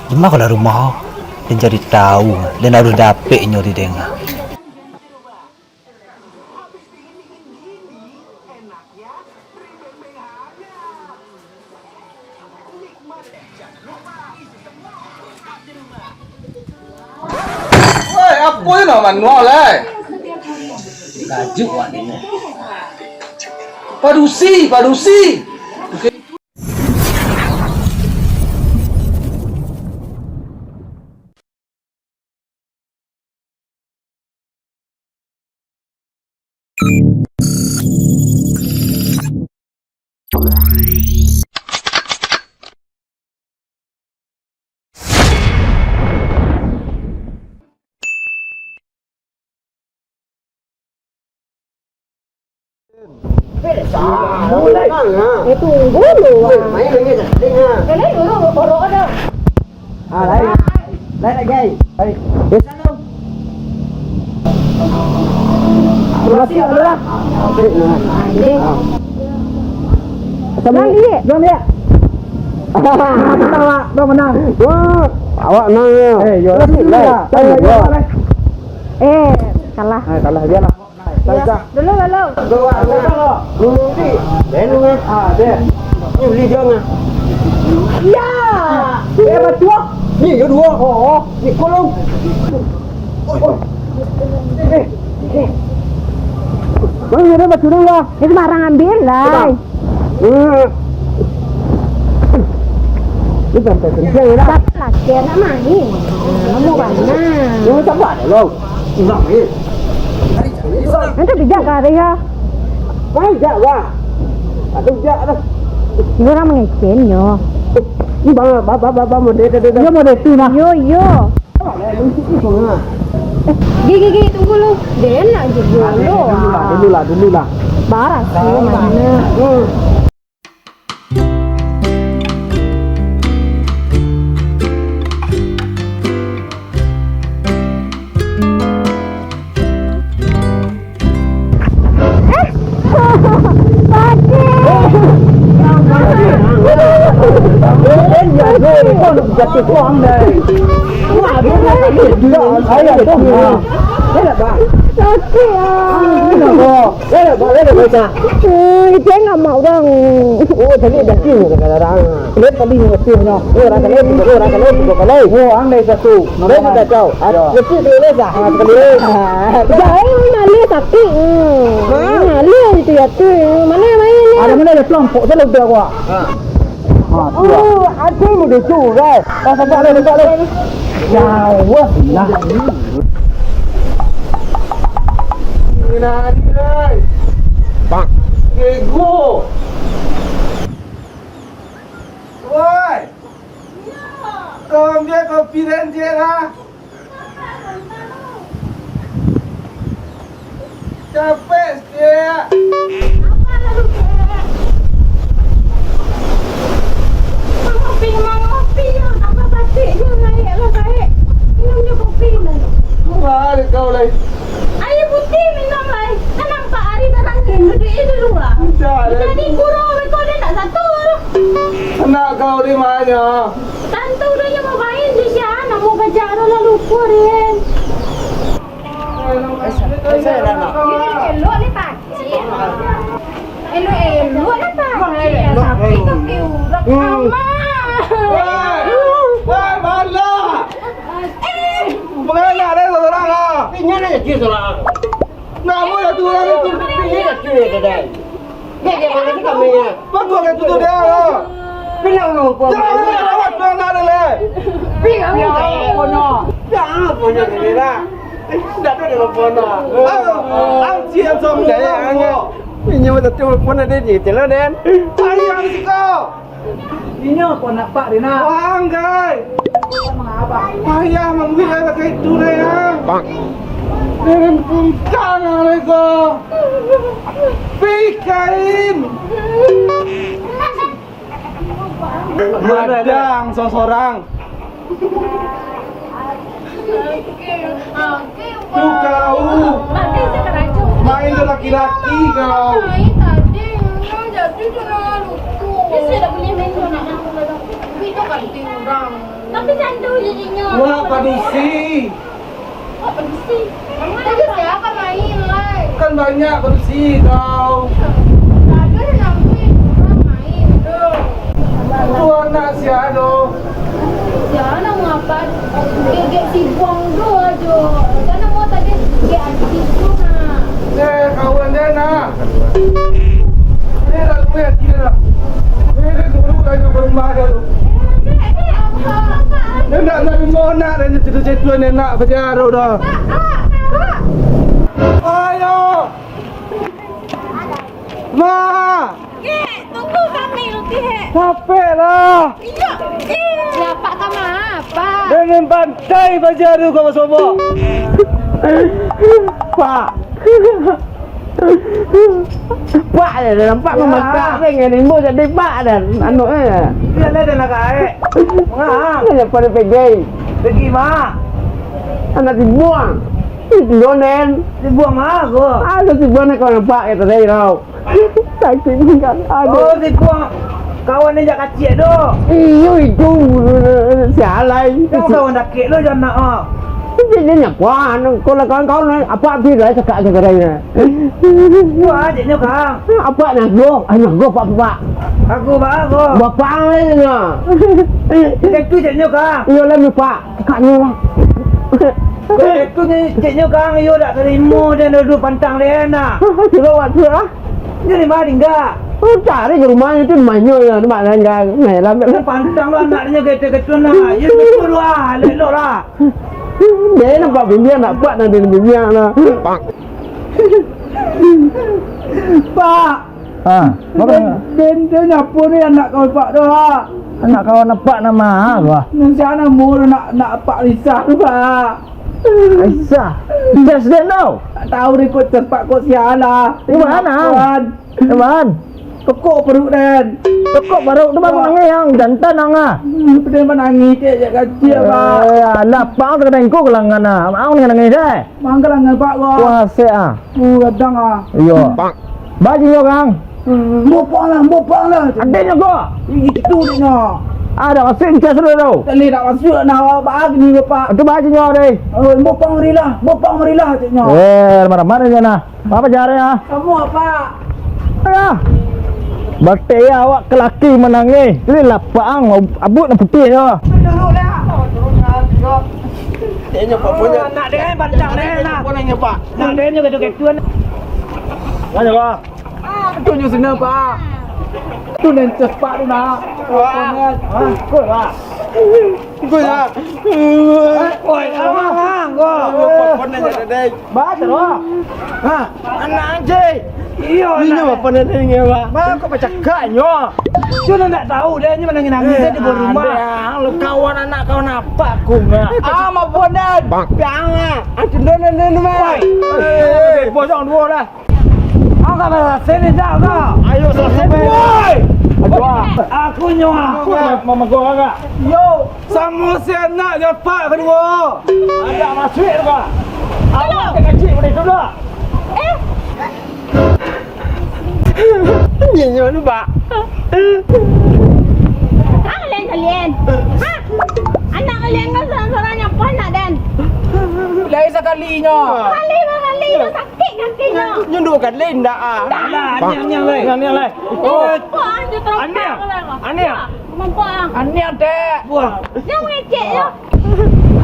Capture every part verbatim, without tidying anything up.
Rumah kalau rumah, den cari tahu, den harus dapek nyo di denga. Woi, apo je nak manual lai? Tajuk awak ni. Padusi, padusi. Eh, tunggu lu, ah. Main lagi dah. Eh, lain dulu, borok ada. Ah, lain. Lain lagi. Lain. Biasa tu. Terima kasih, Abdullah. Ah. Assalamualaikum. Bang, dia. Bang, dia. Menang, Wak. Bang, menang. Wah, awak menang, ya. Eh, yo, Terima kasih, lah. Lah. Lah, Lah, lah, lah. Lah. Eh, kalah. Eh, kalah, biarlah. Iya. Dulu, dulu. Dulu, dulu. Dulu, dulu. Ah, dia. Ni beli dia, nah. Ya. Eh, batu. Ni, yo dua. Oh, oh. Ni kolong. Oh. Eh, eh. Bang, ni ada batu dulu lah. Itu barang ambil lah. Bang. Eh. Ni sampai kerja, ya, lah. Siapa lagi nak main? Kamu banyak. Ni sabar, dulu. Enggak, eh. Nanti bijak ka Arya. Bijak, wah. Tak bijak dah. Ini orang mengecen, yo. Ini bang, bang, bang, bang, bang, model, model, model tu, nah. Yo, yo. Gigi, gigi, tunggu lu. Dia nak juga lu. Dulu lah, dulu lah, dulu lah. Baras lu mana? Hmm. Sakik ah. Eh, itu yang ngamak urang. Oh, tadi dah tu kadang-kadang. Lihat tadi ngetuh nyo. Oh, orang kalau, oh, orang kalau, tiga kali. Oh, ang dari satu. Dari satu kau. Ah, yo. Ngetuh dulu lah. Ah, sekali. Jangan malu sakik. Hmm. Ha? Malu itu ya tu. Mana yang main ni? Ada mana ada kelompok tu lebih aku. Ha. Ha, tu lah. Oh, ada ni dia tu, guys. Pas apa ada dekat lu. Jauh lah. Nah. Nari, guys. Bang. Bego. Woi. Kau ambil kopi dan je lah. Capek sikit. Apa lalu, Kek? Mangopi, mangopi, yo. Apa patik je, naik lah, naik. Minum je kopi, naik. Murah dek kau, lai. Aia putiah minum, lai. Kan nampak ari tarang, duduak di lua. Bisa, lai. Jadi kuro, beko dia tak satu. Anak kau di mana? Tantu dah nyo main di siya, namo bajak tu lah lupo, Rin. Elok-elok lah, Pak. Elok-elok lah, Pak. Tapi kopi urang. Hmm. Amak. Wai, wai, bala. Eh. Bagaimana ada seorang, ah? Ini ada je seorang. Namo ya tu urang itu? Ini ada je, Dai. Dek, dek, mana ni kami, ya? Bagus kan tu dia, lah. Pinang lu, Puan. Jangan, jangan, awak tu anak dia, lah. Pinang lu, Puan. Jangan, Puan, jangan, lah. Ndak ada dalam Puan, lah. Ah, ah, siap sama dia, lah, ya. Ini mah tadi Puan ada di hotel, lah, Den. Ayah, siko. Inyo ko nak pak dena. Wah, anggai. Mangapa? Payah mambuek anak itu, Nayang. Bang. Dengan pungkang, Nayang. Pikain. Madang sorang-sorang. Tu kau. Main jo laki-laki kau. Main tadi, jadi tu lah lucu. Bisa tak punya main tu nak. Tapi tu kan tinggal. Kan Wah, padusi. Wah, padusi. Padusi apa main, lai? Kan banyak padusi tau. Tak ada yang nampak orang main tu. Tu anak sia do? Sia nak ngapa? Gek-gek si Buang tu ajo. Sana mau tadi gek adik tu nah. Eh, kawan dia nah. Ini lah gue yang kira. Ini dulu tanya berumah dia tu. Dia nak, nak rumah nak, dan cetu-cetu ni nak pacaran dah. Ayo. Ma. Kek, tunggu kami, Lutih, eh. Capek lah. Iyo, eh. Ya, Pak, sama apa? Dengan pantai pacaran kau basobok. Pak. Pak je, dah nampak. Ya. Memasak ni, dengan imbo jadi pak dan anu, eh. Dia ada nak kaek. Mengah. Dia pada pegai. Pergi, Mak. Anak dibuang. Dibuang, Den. Dibuang, Mak, aku. Aduh, dibuang nak kau nampak, kata saya, tau. Sakit sangat. Aduh. Oh, dibuang. Kawan ni jak kacik tu. Iyo, itu. Sialai. Kau kawan dakek tu, jangan nak, ah. Dia, dia nyapuan. Kau lah kawan-kawan ni. Apa habis lah cakap je katanya. Wah, caknyo, Kang. Apa nak go? Ah, nak go, Pak, Pak. Aku, Pak, aku. Bapak ni nya. Itu caknyo, Kang. Iyo lah, Pak. Cakapnyo lah. Itu ni caknyo, Kang. Iyo dak tarimo dia duduk pantang dia nak. Suruh buat suruh lah. Dia di mana tinggal? Oh, cari ke rumah itu, rumah nyo ya, rumah langgar. Nah, lambat lah. Pantang lah anak dia gitu-gitu nah. Ya betul lah, elok lah. Dia nampak binian, nampak nanti binian lah. Pak. Ha, apa? Den, den, den nyapo ni anak kawan Pak tu, ha? Anak kawan Apak nama apa? Nan sia namo tu nak, nak Apak Lisa tu, Pak. Lisa? Jas den tau? Tak tahu deh, kok cerpak kok sia lah. Di mana? Kawan. Di mana? Pokok perut den. Pokok perut tu baru nangis yang jantan ang ah. Hmm, pede manangih cek, cek kacik, Pak. Eh, alah, Pak, ang takadang ko kelangan ah. Ang ni nangis deh. Mangga lah ngan Pak, wah. Wah, sek ah. Uh, gadang ah. Iyo. Bajinyo, Kang. Hmm, mopok lah, mopok lah. Adeknyo ko. Ih, gitu dek nyo. Ah, dak masuk incas dulu tu. Tak leh, dak masuk nak awak bagi ni, Bapak. Tu bajinyo deh. Oh, mopok marilah, mopok marilah, ceknyo. Eh, marah-marah nyo nah. Apa cara ya? Kamu apa? Ya. Batik ya awak ke laki manangih. Ni lapang, abut nak putih nyo. Dulu lah. Turun, turun, turun. Dia nyo, Pak, punya. Nak deh, pantang deh, nak. Punya, Pak. Nak deh, nyo gitu-gitu. Mana, Pak? Ah, tu nyo sini, Pak. Tu nan cepat tu, nak. Wah. Ah, kau, Pak. Kau ya. Oi, abang, kau. Apa, apa nanya, Dek? Baca, Pak. Ha, anak anjing. Iyo, ini anak. Apa nanya, Pak? Bang, kau baca kakaknyo. Cuma ndak tahu dia, ini menangis-nangis di bawah rumah. Ada, lu kawan anak kawan apa, kau, Mak? Ah, maaf, Bondan. Bang. Piang, ah. Aduh, no, no, no, no, Mak. Woi. Eh, bosong dua lah. Angkat lah, sini dah, kau. Ayo, selesai, Mak. Woi. Aduh, ah. Aku nyawa. Aku, Mak. Mama gua agak. Yo. Samo si anak japak kaduo. Ada masuak tu, Pak. Awak kecil boleh tu dah. Eh. Nyo, nyo tu, Pak. Ah, kalian, kalian. Ha? Anak kalian kan sorang-sorang nyo, apo nak, Dan? Lain sakali nyo. Sakali, sakali nyo, sakik kaki nyo. Nyo duo kali ndak ah. Alah, aniang, aniang, lai. Aniang, aniang, lai. Aniang. Aniang. Mampu ah. Aniang, Dek. Buang. Jangan mengecek yo.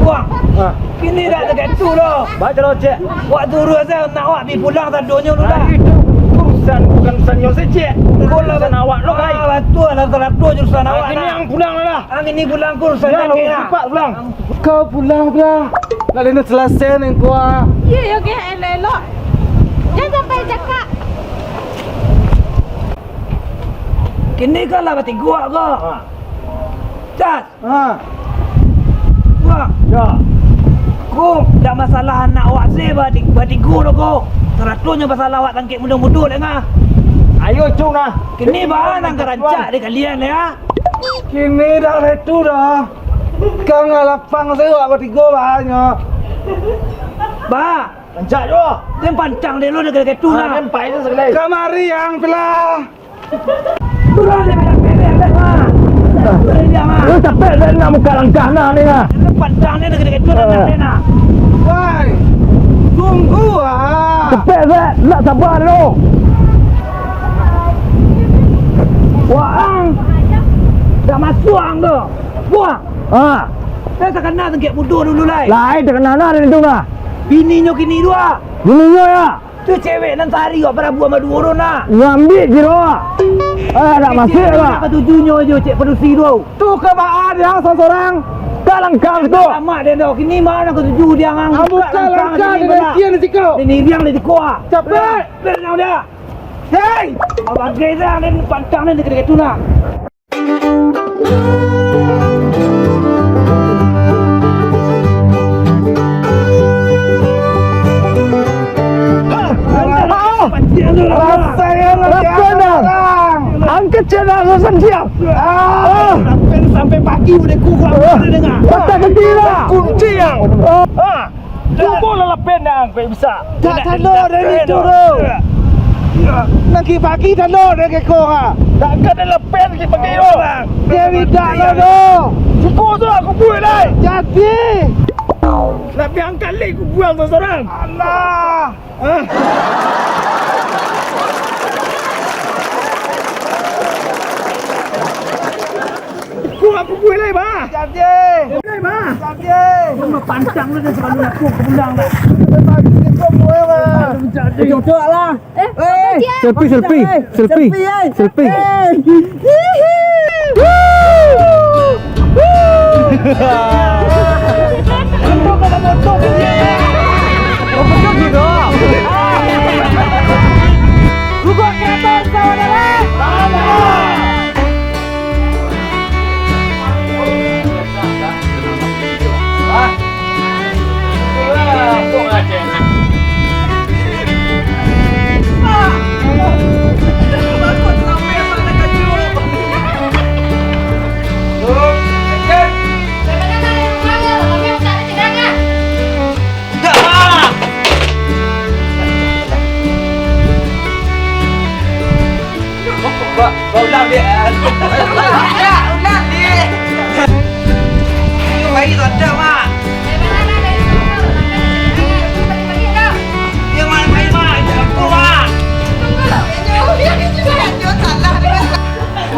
Buang. Ha. Kini dah dekat tu lo. Baca lo, Cek. Wak turun saja, nak wak bi pulang sadonyo dulu dah. Nah, itu urusan, bukan urusan nyo saja, Cek. Urusan awak lo, kai. Ah, betul lah, seratus urusan awak. Kini nah. Ang pulang lah. Ang ini pulang ku urusan. Ya, lagi, cepat pulang. Kau pulang, pulang. Nak dengar selesai ni kau. Iya, ya, oke, elok-elok. Jangan sampai cakap. Kini kan lah batigo ko. Ha. Cas. Ha. Wah. Ya. Ko, dak masalah anak awak se bati-, batigo lo ko. Saratonyo masalah awak tangkek mudo-mudo dek ngah. Ayo, cung nah. Kini bah nang karancak dek kalian ya. Kini dak retu dah. Kang lapang se awak batigo bah nyo. Bah. Rancak juo. Den pancang dek lo dek tu nah. Kamari ang pelah. Turun dek pelah-pelah dek mah. Turun dek Lu capek, Zek, nak buka langkah nah ni nah. Pantang ni dekat-dekat tu nah, nah. Wai, tunggu ah. Capek, Zek, nak sabar dulu. Waang dah masuk ang tu. Buang. Ha. Dah takana sangkek mudo dulu lai. Lai takana nah dari tu nah. Bininyo kini dua. Bininyo ya. Tu cewek nan sahari wak parabu ama duo urang nah. Ngambiak je doh. Ah, nak masuk lah. Nak katujunyo je cek padusi tu. Tu ka baa dia sorang-sorang. Ka langkang tu. Lama dia tu. Kini ma nan katuju dia ngang. Ambo ka langkang dia. Dia niriang dia tiko ah. Capek. Berenang dia. Hei. Abang Geza ni pantang ni dekat-dekat tu nah. Angkat channel lu sendiri. Ah, sampai, sampai pagi udah kurang, udah dengar. Patah kaki lah. Kunci yang. Ah. Cubo lah lapen ang, kok bisa. Tak tando dari tu. Nanti pagi tando dari kau ha. Tak ada lapen lagi pagi tu. Dia tidak lah tu. Cukup tu aku buat lai. Jadi. Nak piang kali aku buang seorang. Alah. Ah. Kok aku buat lai, bah? Jadi. Buat lai, bah? Jadi. Kau mah pantang lu dah sebelum aku pulang dah. Jadi. Jodoh lah. Eh, selfie, selfie, selfie, selfie. Ba, ba ulang, Dek. Ulang, ulang, Dek. Ayo, baik, tak ada, Mak. Dia mana, Mak? Jangan lupa, Mak.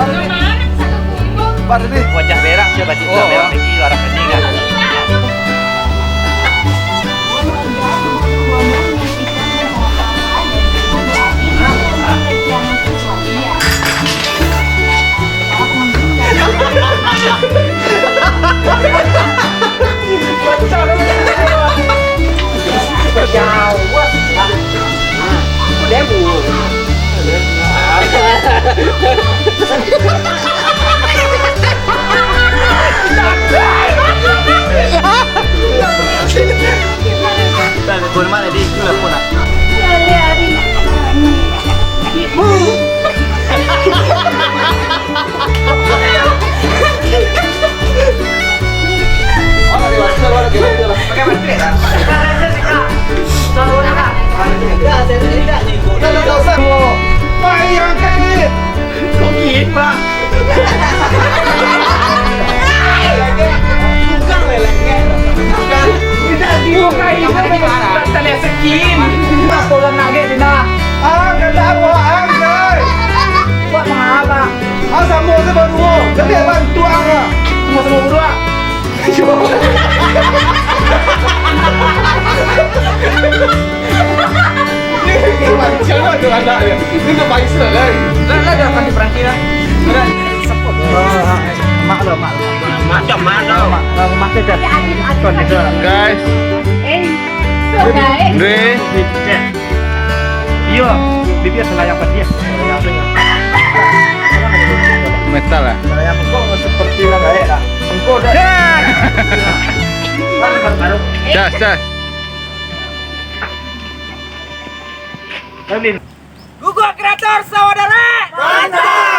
Salah dengan. Wajah merah, coba, Dek. Oh. Merah lagi, arah ini, kan? Kita telepon mana, Dik? Itu telepon nak. Ah, kada buat angkai. Buat mangapa? Ah, samo se baduo. Jadi, abang, tuang lah. Samo-samo baduo. Ini macam mana tu anak dia? Ini tu baik sudah, kan? Dah, dah, dah, pakai peranti lah. Dah, support. Oh, mak lo, mak lo. Macam mana? Mak, mak, mak, mak, mak, mak. Guys. Eh, so baik. Dre. Iyo, bibia salayang padiah. Metal lah. Salayang kok seperti urang gaek lah. Engkau dah. Cas, cas. Guguk Kreator Saudara. Mantap.